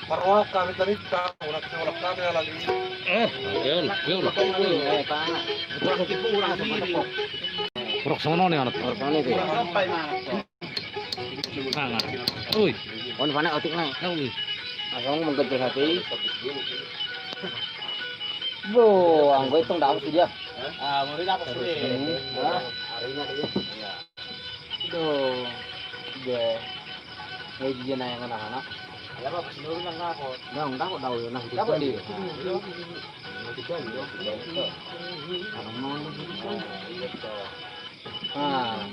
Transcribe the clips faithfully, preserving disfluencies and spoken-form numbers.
Parrohak hami tadi, unang seolah kami lagi. Eh, betul, betul. Rok sono nih anak. Rok sono nih. Nah, nah. Ui. On mana otik na? Ui. Asal menggejar hati. Bo, anggo itu dapat dia. Ah, mulai dapat sudah. Hari ini dia. Duh, duh. Hei, dia na yang anak-anak. Ya, Pak, seluruh yang ngakot. Yang ngakot tahu ya, nah, itu dapat tadi. Dia. Nah, itu tadi, ya. Nah, itu tadi. Nah.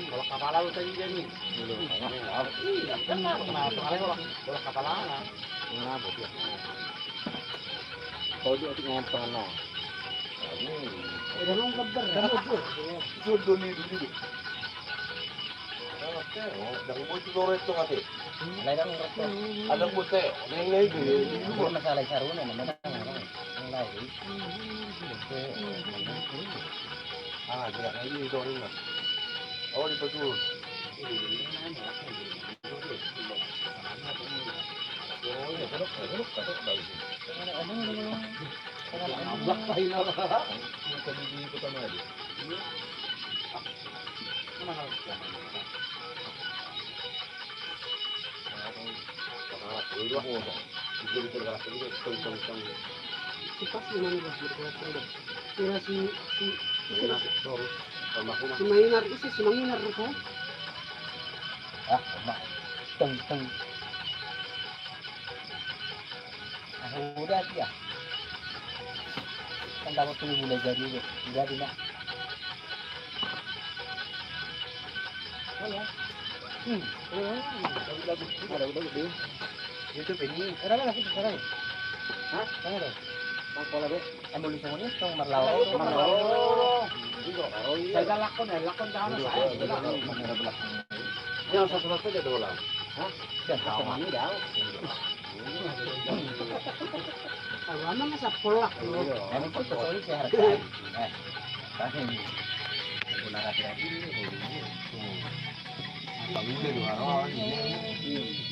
Kalau kapala lu tadi dia nih. Iya, kan lah, nah, soalnya kalau, kalau kapala, nah. Kenapa dia? Kau juga tinggal tengah. Ada lu gambar, gambar, Bu. Jodoh nih dulu. Jangan bocor itu, mati. Ada bocor, ada yang lain. Masalah saruna, namanya. Yang lain. Ah, gerak lagi itu orangnya. Oh, di betul. Pas di mana, Bang? Kira si, si, si Manginar, isi si Manginar, kan? Ah, Mak. Teng, teng. Ah, udah, ya. Kan dapat tuh mulai jadi, udah, udah, Mak. Mana? Hmm. Ada, ada, ada. Itu ini. Ada apa lagi sekarang? Hah? Mana ada? Bang, pola be. Ambil di sini, tong marlao, marlao. Saya lakon ya, lakon tahu saya. Yang satu-satu dia dolang. Hah? Dia tahu. Ini dah. Kalau mana masa polak lu? Emang kok kecuali saya hargai. Eh, kasih ini. Guna rapi-rapi ini. Apa udah dua orang ini?